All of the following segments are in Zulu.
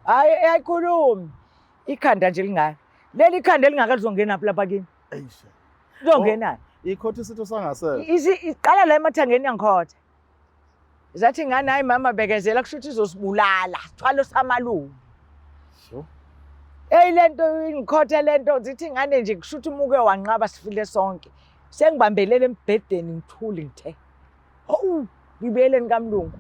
Hayi ayikhulumi. Ikhanda nje lingaka. Leli khanda elingaka lizongena phi lapha kimi? Eish. Lizongena. Ikhotha isitho sangasese. Isi iqala la emathangeni yangikhotha. Zathi ingane hayi mama bekezela kusho ukuthi izosibulala. Sithwalo samalume. Sho. Hey lento ingikhotha lento zithi ingane nje kusho ukuthi umuke wanqaba sifile sonke. Sengibambelele embhedeni ngithule ngithe. Hawu ngibuyeleni kamlungu.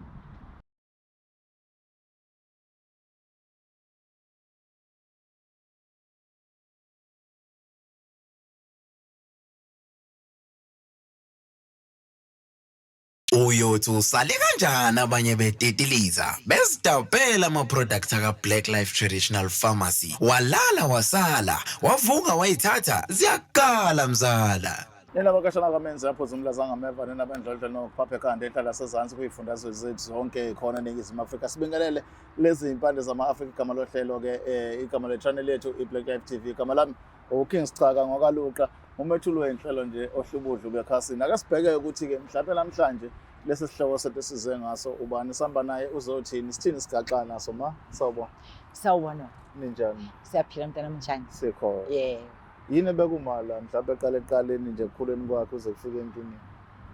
Uyothi usale kanjani abanye betitiliza bezidabhela ama-product aka-Black Life Traditional Pharmacy walala wasala wavuka wayithatha ziyakala mzala. Nina bakashana kamenzi apho zimla zangameva nina bendlondlo nokuphapha ekhanda enhlala sezansi kuyifundazwe zethu zonke khona eNingizimu Afrika. Sibingelele lezi impande zama-Afrika igama lohlelo ke eh, igama le-channel yethu i-Black Life TV. Igama lami uKing Sichaka ngokaLuqa umethuli wenhlelo nje ohlubudlu bekhasini. Ake sibheke ukuthi-ke mhlawumbe namhlanje lesi sihloko sethu esize ngaso ubani sihamba naye uzothini sithini sigaxa naso ma sawubona. Sawubona. Ninjani? Siyaphila mntana mnjani? Sikhona. Yebo. Yini ebekumala mhlawumbe eqala ekuqaleni nje ekukhuleni kwakhe uze kufike enkingeni?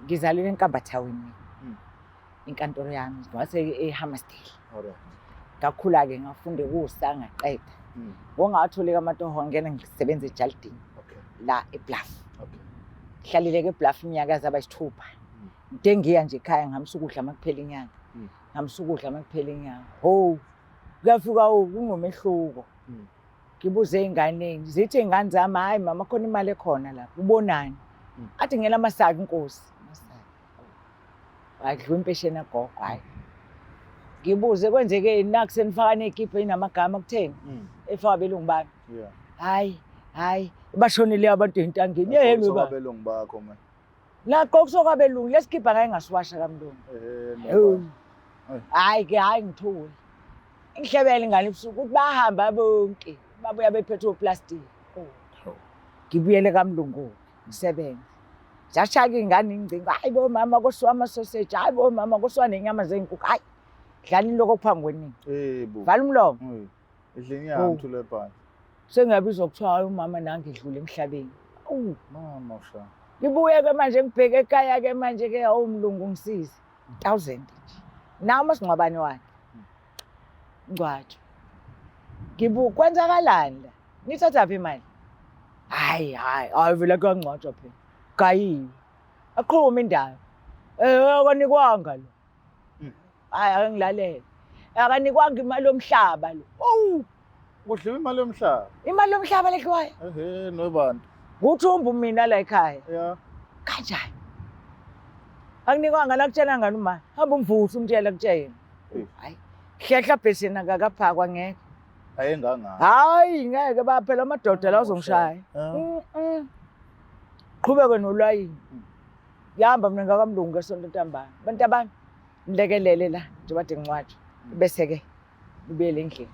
Ngizalelwe eNkambathawini mina. Inkantolo yami ngase eHammersdale. Alright. Ngakhula-ke ngafunda kusa ngaqeda. Ngongawatholi-ke amatoho ngena ngisebenza ejalidini Okay. la eBluff. Okay. Ngihlalile-ke eBluff iminyaka yazaba yisithupha. Ngide ngiya nje ekhaya ngihambisa ukudla uma kuphela inyanga. Ngihambisa ukudla uma kuphela inyanga. Ho, kuyafika kunomehluko. Ngibuze ey'nganeni zithi iy'ngane zami hhayi mama khona imali ekhona lapha ubonani athi ngena amasaka inkosi amasaka adliwa impesheni agogo hhayi ngibuze kwenzekeni naku senifaka ney'kibha ey'namagama kutheni efaka abelungu bami hhayi hhayi bashonile abantu ey'ntangeni yehelo ba abelungu bakho man Naqo kusokwabelungu lesikibha ngake ngasiwasha kamlungu. Hayi ke hayi ngithule. Ingihlebele ingane ebusuku ukuthi bahamba bonke babuya bephethe oplastic. Oh. Ngibuyele kamlungu ngisebenze. Zashaka ingane ingcingo hayi bo mama kosiwa ama sausage hayi bo mama kosiwa nenyama zenkukhu hayi dlani lokho okuphambi kweningi. Yebo. Vala umlomo. Idla inyama thule phansi. Sengiyabizwa kuthiwa hayi umama nange edlule emhlabeni. Awu mama usha. Ngibuye ke manje ngibheke ekhaya ke manje ke awu mlungu ngisize. 1000 nje. Nawo masingcwabane wakhe. Ngcwatshwa. Ngibu kwenzakalani la? Nithatha phi imali? Hayi hayi, hayi vele kuyangcwatshwa phela. Gayiwe. Aqhuma indaba. Eh akanikwanga lo. Hayi ake ngilalele. Akanikwanga imali yomhlaba lo. Owu, Kudliwa imali yomhlaba. imali yomhlaba ledliwayo. Ehhe nobantu. Nguthumbu mina la ekhaya. Yeah. Kanjani? Akunikwanga la kutshela ngani uma? Hamba umvuse umtshela kutshela. Hayi. Hlehla bhesini akakaphakwa ngeke. Ayenganga. Hayi ngeke baphela amadoda la uzongishaya. Qhubeke nolayini. Ngihamba mina ngakamlungu ngesonto ntambama. Bantu abami ngilekelele la njengoba de ngincwatshwa. Bese ke ubuyele endlini.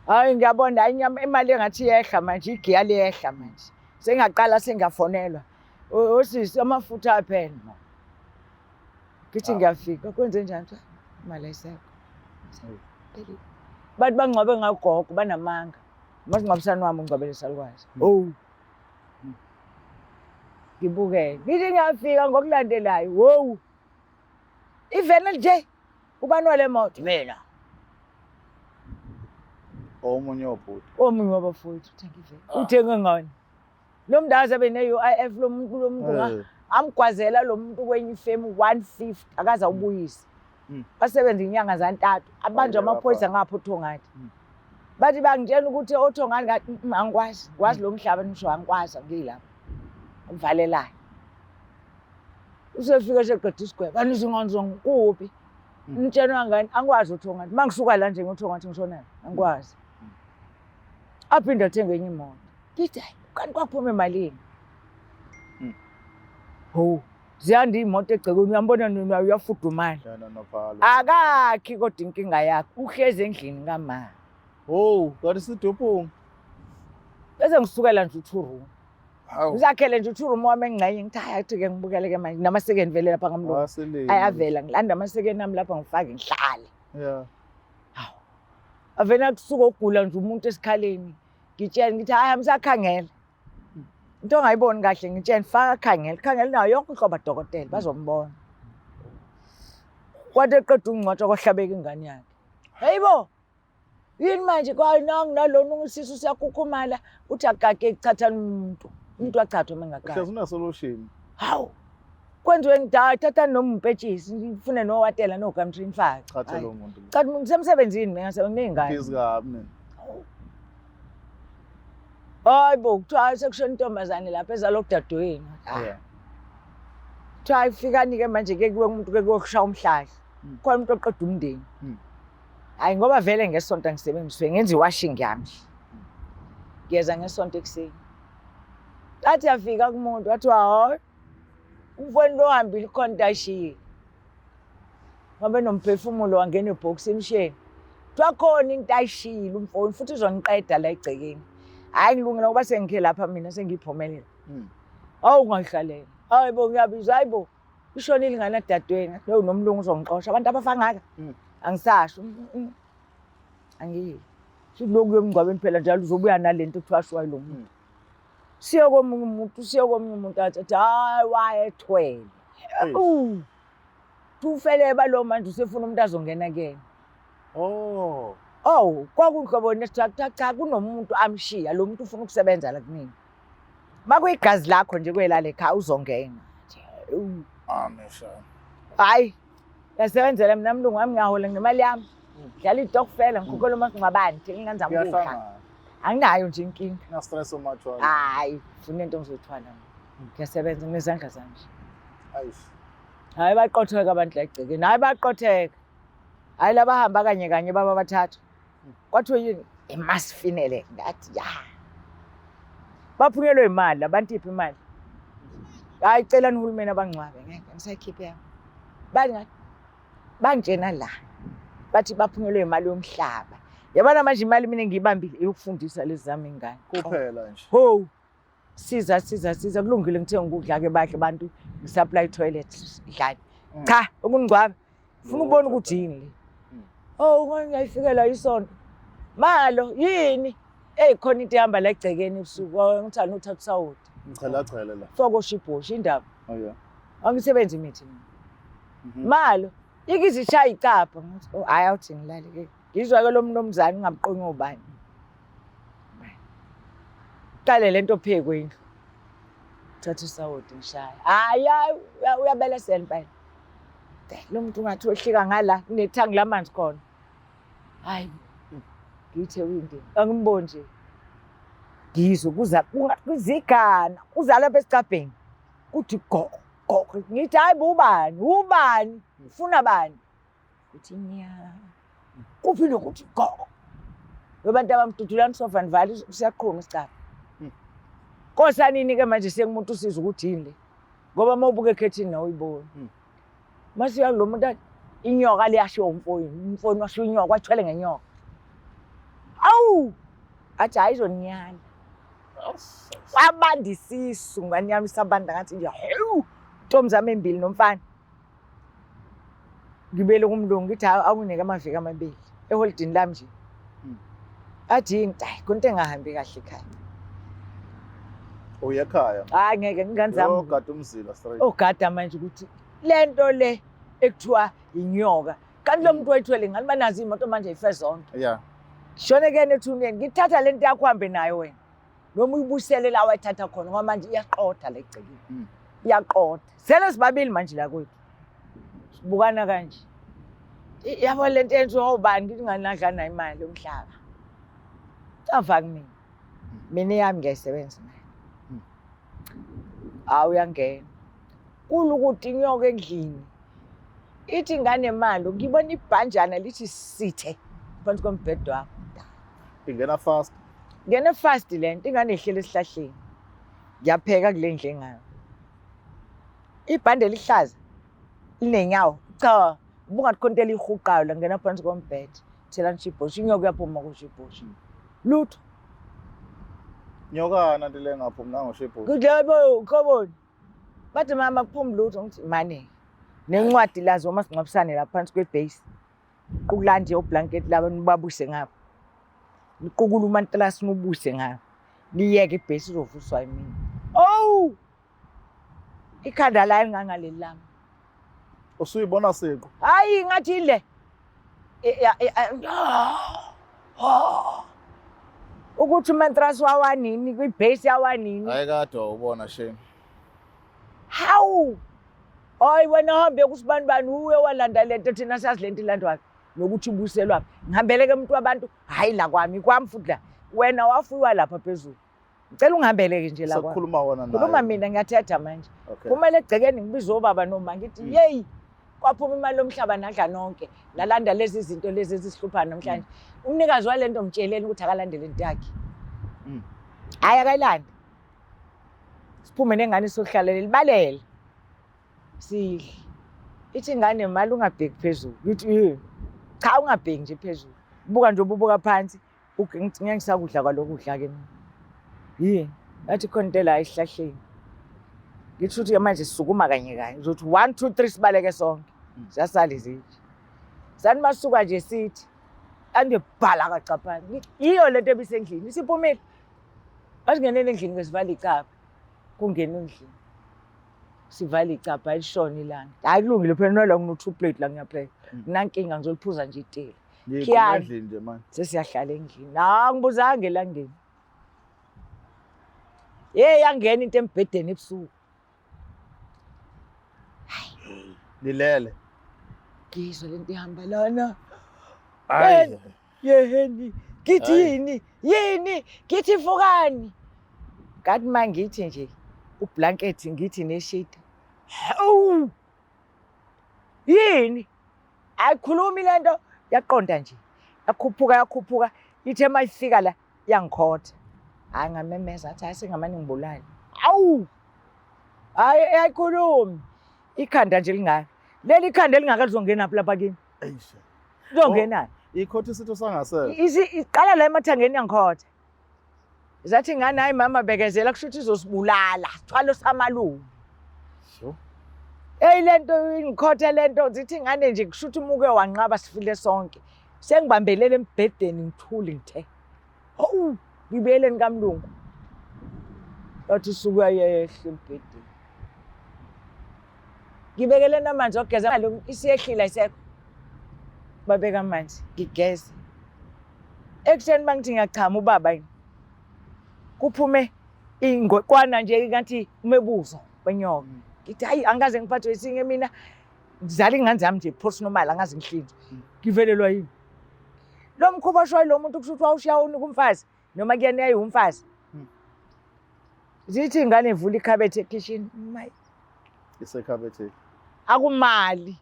Hayi ngiyabona hayi inyama imali engathi iyehla manje igiya liyehla manje. Sengiyaqala sengiyafonelwa. Osisi amafutha aphela. Ngithi ngiyafika kwenze njani? Imali ayisekho. Phelile. Bathi bangcwabe ngagogo banamanga. Masingcwabisani wami ungcwabele salukwazi. Oh. Ngibukele. Ngithi ngiyafika ngokulandelayo. Wow. Ivele nje ubani wale moto? Mina. Omunye wobhuti. Omunye wabafowethu uthenga iveni. Uthenge ngani? Lo mndazi abe ne-UIF lo muntu lo muntu amgwazela lo muntu kwenye ifemu 150 akaze awubuyise. Basebenza inyanga zantathu abanjwa amaphoyisa ngapha oThongathi. Bathi bangitshela ukuthi oThongathi ngathi angikwazi, ngikwazi lo mhlaba nisho angikwazi angilapha. Ngivalelayo. Usefika seqeda isigwebo, anizingane zongikuphi? Nitshenwa ngani? Angikwazi uThongathi. Uma ngisuka la nje ngoThongathi ngishona, angikwazi. Aphinde athenge enye imoto. Ngithi hayi, kanti kwakuphuma emalini? Ho, ziyanda iy'moto egcekeni uyambona nina uyafudumala. Yena nophalo. Akakhi kodwa inkinga yakhe, uhlezi endlini kama. Ho, kanti siduphunga. Bese ngisukela nje u-two room. Hawu. Ngizakhele nje u-two room wami engxenye ngithi hayi athi ke ngibukele ke manje namasekeni vele lapha ngamlungu. Wasilima. Ayavela ngilanda amasekeni ami lapha ngifake ngihlale. Yeah. Hawu. Avena kusuka ogula nje umuntu esikhaleni. Ngitshela ngithi hayi amsakhangela. Into ongayiboni kahle ngitshela faka khangela. Khangela nayo yonke inhlobo dokotela bazombona. Kwathi eqeda ukungcwatshwa kwahlabeka ingane yakhe. Hayibo! Yini manje kwayi nangu nalona usisu siyakhukhumala uthi akake kuchathana umuntu. Umuntu wachathwa uma engakaki. Hlezi una solution. Hawu. Kwenziwe ngidala thatha noma umpetshisi ngifune nowatela nogamtree nifake. Chathe lo muntu. Cha ngisemsebenzini mina nginey'ngane. Busy kabi mina. Hayi bo kuthiwa hayi sekushona intombazane lapha ezalwa udadewenu. Ah. Yeah. Kuthiwa hayi fikani-ke manje ke kuwe umuntu ke kuyokushaya umhlahla. Khona umuntu oqeda umndeni. Hayi ngoba vele ngesonto angisebenzi ngisuke ngenza i-washing yami. Ngiyeza ngesonto ekuseni. Athi yafika kumuntu wathiwa hayi umfowenu lo hambile khona into ayishiyile. Ngoba enomphefumulo wangena ebhokisini emsheni. Kuthiwa khona into ayishiyile umfowenu futhi uzoniqeda la egcekeni. Hhayi ngilungile ngoba sengikhe lapha mina sengiyiphumelela. Awu ungayihlalela. Hayi bo ngiyabizwa hayi bo. Ishonile ingane yadadewenu. Lowo nomlungu uzongixosha abantu abafa ngaka. Angisasho. Angiyi. Futhi lokhu emngcwabeni phela njalo uzobuya nalento ekuthiwa shiwayo lo muntu. Siye komunye umuntu, siye komunye umuntu athi hayi wayethwele. Eish. Ufele balo manje usefuna umuntu azongena kuyena. Oh. Oh, kwakunhlobo nesithiwa kuthiwa cha kunomuntu amshiya lo muntu ufuna ukusebenza la kunini. Makuyigazi lakho nje kwelale ekhaya uzongena. Amen. Hayi, ngiyasebenzela mina mlungu wami ngiyahola ngemali yami. Dlala itokfela ngikhokhela umasingcwabane, thenga ingane zami ukudla. Kuyahlangana. Anginayo nje inkinga. Na stress omathwala. Hayi, funa into ngizothwala mina. Ngiyasebenza nginezandla zami nje. Ayish. Hayi baqotheka abantu la egcekeni. Hayi baqotheka. Hayi labahamba kanye kanye baba bathathu. Kwathiwa yini? Emasifinele ngathi ya. Baphunyelwe imali abantu iphi imali? Hayi celani uhulumeni abangcwabe ngeke ngisayikhiphe yami. Bani ngathi bangitshena la. Bathi baphunyelwe imali yomhlaba. Yabona manje imali mina engiyibambile eyokufundisa lezi zami ingane. Kuphela nje. Ho. Siza siza siza kulungile ngithenga ukudla ke badle abantu ngisupply toilet dlani. Cha ukungcwaba. Ufuna ukubona ukuthi yini le. Oh ngiyayifikela isonto. Malo yini? Hey khona into ehamba la egcekeni ebusuku. Oh ngithanda uthatha usawoti. Ngichela chela la. Foko shibhoshi indaba. Oh yeah. Angisebenzi imithi mina. Malo ikizishaya icapha ngithi oh hayi awuthi ngilale ke. Ngizwa ke lo mnumzane ungamqonyi ubani. Qale lento phekwe indlu. Thatha usawoti ngishaya. Hayi hayi uyabelesela impela. Lo muntu ungathi wehlika ngala kunethangi lamanzi khona. Hayi ngithe windini angimboni nje. Ngizwe kuza kuzigana kuza lapha esicabheni. Kuthi go go ngithi hayi bo ubani ubani ufuna bani? Kuthi nya. Kuphinde kuthi go. Webantu abamdudulani sofa nivale siyaqhuma isicabha. Kosanini ke manje sekumuntu usiza ukuthi yini le. Ngoba uma ubuka ekhethini nawe uyibona. Mase lo muntu athi inyoka liyashiwo umfowenu, umfowenu washiwo inyoka wathwele ngenyoka. Awu! Athi hayi izoninyala. Kwabanda isisu ngane yami isabanda ngathi nje hawu ntombi zami embili nomfana. Ngibele kumlungu ngithi hawu awunginike amaviki amabili eholidini lami nje. Athi yini? Hayi kunto engahambi kahle ekhaya. Uye ekhaya. Hayi ngeke ingane zami. Yogada umzila straight. Ogada manje ukuthi lento le ekuthiwa inyoka. Kanti lo muntu wayithwele ngani banazo imoto manje ife zonke. Yeah. Shone kene ethuneni ngithatha lento yakho uhambe nayo wena. Noma uyibusele la wayithatha khona ngoba manje iyaqotha la egcekeni. Iyaqotha. Sele sibabili manje la kwethu. Sibukana kanje. Yabo lento yenziwa ubani ngithi ngani nadla nayo imali yomhlaba. Cava kumina. Mina yami ngiyayisebenza imali. Hawu uyangena. Kulukuthi inyoka endlini. Ithi ingane mali ngibona ibhanjana lithi sithe phansi kombhedo wakho. Ingena fast. Ngena fast lento ingane ihlele esihlahleni. Ngiyapheka kule ndlu engayo. Ibhande lihlaza linenyawo. Cha, ubungathi khona into elihuqayo la ngena phansi kombhede. Thela nshibhoshi inyoka uyaphuma kushibhoshi. Lutho. Nyokana nto le ngaphumi nangoshibhoshi. Kudlebo khoboni. Bathi mama kuphumi lutho ngithi mane. Nencwadi lazo masingcwabisane la phansi kwebase. Qukulanje ublanket laba nibabuse ngapha. Niqukule umantelasi nibuse ngayo. Niyeke ibhesi izovuswa yimina. Oh! Ikhanda la lingangaleli lami. Usuyibona siqu. Hayi ngathi ile. Ukuthi umantrasi wawanini kwibhesi yawanini. Hayi kade wawubona shame. Hawu! Hayi wena hambe kusibani bani uye walanda lento thina sazi lento ilandwayo nokuthi ibuyiselwaphi. Ngihambele ke umuntu wabantu hayi la kwami kwami futhi la. Wena wafuywa lapha phezulu. Ngicela ungihambele ke nje la kwami. Sekukhuluma wona naye. Khuluma mina ngiyathetha manje. Okay. Kumele egcekeni ngibize obaba noma ngithi yeyi kwaphuma imali yomhlaba nadla nonke nalanda lezi zinto lezi ezisihluphayo namhlanje. Umnikazi walento mtsheleni ukuthi akalandele into yakhe. Hayi akayilandi. Siphume nengane sokuhlalela libalele. Sidle. Ithi ingane mali ungabheki phezulu. Ngithi yini? Cha ungabheki nje phezulu. Buka nje ububuka phansi. Ngithi ngeke ngisakudla kwalokudla ke mina. Yini? Ngathi khona into la esihlahleni. Ngithi ukuthi manje sisukuma kanye kanye. Uzothi 1 2 3 sibaleke sonke. Siyasala izinja. Sani masuka nje sithi ande bhala kacaphana. Ngithi yiyo lento ebisendlini. Isiphumile. Masingenele endlini ke sivala icapha. Kungena endlini. Sivala icapha ayishona ilanga. Hayi kulungile phela nala ngino 2 plate la ngiyapheka. Nankinga ngizoliphuza nje itile. Ngiyiqhuma Khiyani. endlini nje manje. Sesiyahlala endlini. Hawu ngibuzange elangeni. Hey yangena into embhedeni ebusuku. Nilele. Ngizwe lento ihamba lana. Hayi. Yeheni. Ngithi Hhayi. yini? Yini? Ngithi vukani. Ngathi mangithi nje ublanket ngithi neshidi. Hawu. Yini? Ayikhulumi lento yaqonda nje. Yakhuphuka yakhuphuka ithe mayifika la yangikhotha. Hayi ngamemeza athi hayi sengamane ngibulale. Awu! Hayi ayikhulumi. Ikhanda nje lingaka. Leli khanda elingaka lizongena phi lapha kimi? Eish. Lizongena. Ikhotha isitho sangasese. Isi iqala la emathangeni yangikhotha. Zathi ingane hayi mama bekezela kusho ukuthi izosibulala. Sithwalo samalume. Sho. Hey lento ingikhotha lento zithi ingane nje kusho ukuthi umuke wanqaba sifile sonke. Sengibambelele embhedeni ngithule ngithe. Hawu ngibuyeleni kamlungu. Bathi suka yehla embhedeni. Ngibekeleni amanzi okugeza isiyehlile ayisekho. Babeka amanzi ngigeze. Ekuseni bangithi ngiyachama ubaba yini. Kuphume ingweqwana nje ngathi umebuzo wenyoka. Ngithi hayi angikaze ngiphathwe isinye mina. Ngizala ingane zami nje phosi normal angaze ngihlinzwe. Ngivelelwa yini? Lo mkhuba oshoyo lo muntu kusho ukuthi wawushiya unika umfazi noma kuyena yayiwumfazi. Zithi ingane ivula ikhabethe ekhishini. Mayi Isekhabetheni. akumali.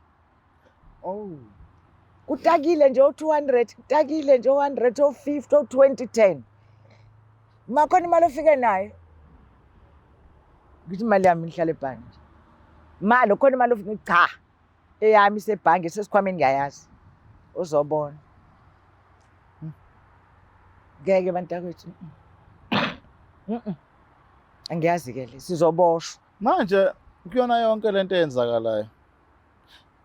Oh. Kutakile nje o-200, kutakile nje o-100, o-50, o-20, 10. Makhona imali ofike nayo. Ngithi imali yami ngihlala ebhange nje. Mali khona imali ofike cha. Eyami isebhange sesikhwameni ngiyayazi. Uzobona. Ngeke bantakwethu. Angiyazi ke le sizoboshwa. Manje kuyona yonke lento eyenzakalayo.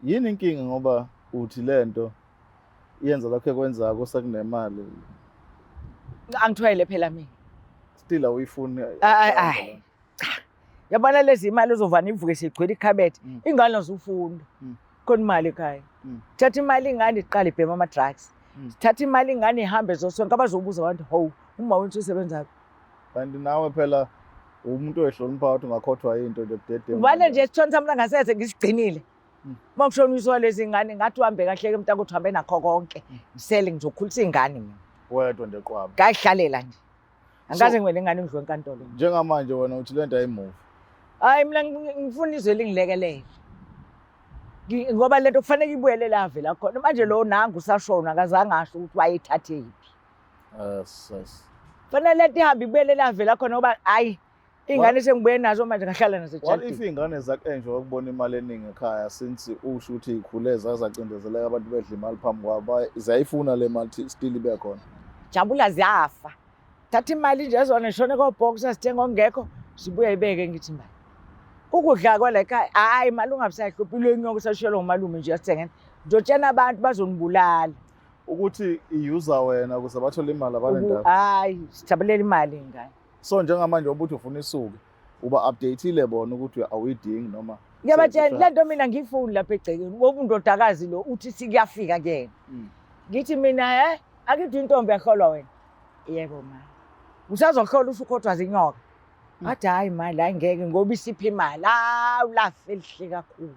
Yini inkinga ngoba uthi lento yenza lokho ekwenzako sekunemali Angithwele phela mina. still awuyifuni. Ay ay. Cha. Yabona lezi imali uzovana ivuke sigcwele ikhabethe. Ingane azufunda. Khona imali ekhaya. Thatha imali ingane iqale ibhema ama drugs. Thatha imali ingane ihambe zosonke abazobuza abantu ho uma wethu usebenza phi. Kanti nawe phela umuntu oyihlonipha ukuthi ungakhothwa into nje budedengu. Vale nje sithona sami langasese ngisigcinile. Uma kushona uyiswa lezi ngane ngathi uhambe kahle ke mntaka uthi uhambe nakho konke. Ngisele ngizokhulisa ingane mina. Wedwa nje qwaba. Ngayihlalela nje. Angikaze ngiwele ingane ngidliwe enkantolo. Njengamanje wena uthi lento ayimuvi. Hayi mina ngifuna izwe lingilekelele. Ngoba lento kufanele ibuyele la vela khona. Manje lo nangu usashona akazange asho ukuthi wayethathe yiphi. Yes, yes. Fanele lento ihambe ibuyele la vela khona ngoba hayi ingane sengibuye nazo manje ngahlala nazo What if ejardini. iy'ngane zakhe wakubona imali eningi ekhaya since usho ukuthi y'khule zazacindezeleka abantu bedla imali phambi kwabo ziyayifuna le mali still ibe khona. Jabula ziyafa. Thatha imali nje zona shone ko-box sithenga okungekho sibuye ibeke ngithi mali. Ukudla kwala ekhaya hayi imali ungabisayihluphi le nyoka usashiyelwa ngumalume nje yasithengela. Ngizotshena abantu bazonibulala. Ukuthi i-user wena ukuze bathole imali abanendaba. Hayi, sijabulela imali ingane. So njengamanje ubuthi ufuna isuke, uba updateile bona ukuthi awuyidingi noma? Ngiyabatshela le nto mina ngiyifuni lapha egcekeni ngoba undodakazi lo uthi sikuyafika kuyena. Ngithi mina akithi intombi yahlolwa wena. Yebo ma. Usazohlola usukhothwa zinyoka. Wathi hayi mali hayi ngeke ngoba isiphi imali. Hawu lafa elihle kakhulu.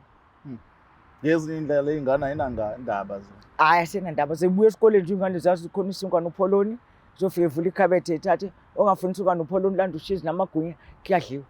Ngezinye indlela iy'ngane ayinandaba zona. Hhayi asenandaba sebuya esikoleni nje ingane zazi khona isinkwa nopholoni zofike vula ikhabethe ethathe ongafuni isinkwa nopholoni landa ushizi namagwinya kuyadliwa.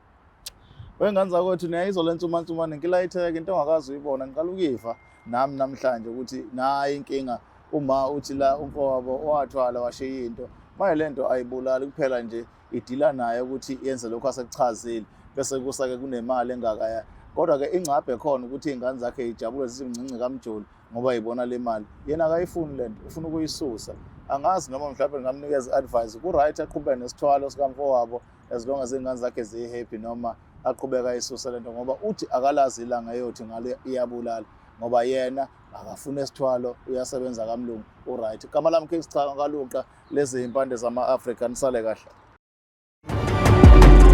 Wengane zakwethu niyayizwa le nsumansumane ngilayitheke into ongakaze uyibona ngiqala ukuyiva nami namhlanje ukuthi nayi inkinga uma uthi la umfowabo owathwala washiya into manje le nto ayibulali kuphela nje idila naye ukuthi yenze lokhu asekuchazile bese kusa-ke kunemali engakaya kodwa-ke ingcabhe khona ukuthi iy'ngane zakhe ijabule zithi mncinci kamjoli ngoba yibona le mali yena akayifuni le nto ufuna ukuyisusa. Angazi noma mhlawumbe ngingamnikeza i-advice ku-right aqhubeke nesithwalo sikamfowabo as long as iy'ngane zakhe ziyi-happy noma aqhubeka ayisuse le nto ngoba uthi akalazi ilanga eyothi ngalo iyabulala ngoba yena akafuni esithwalo uyasebenza kamlungu u-right. Igama lami King Schaka kaLuqa, lezi impande zama-Afrika, nisale kahle.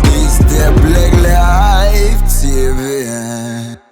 It's the Black Life TV.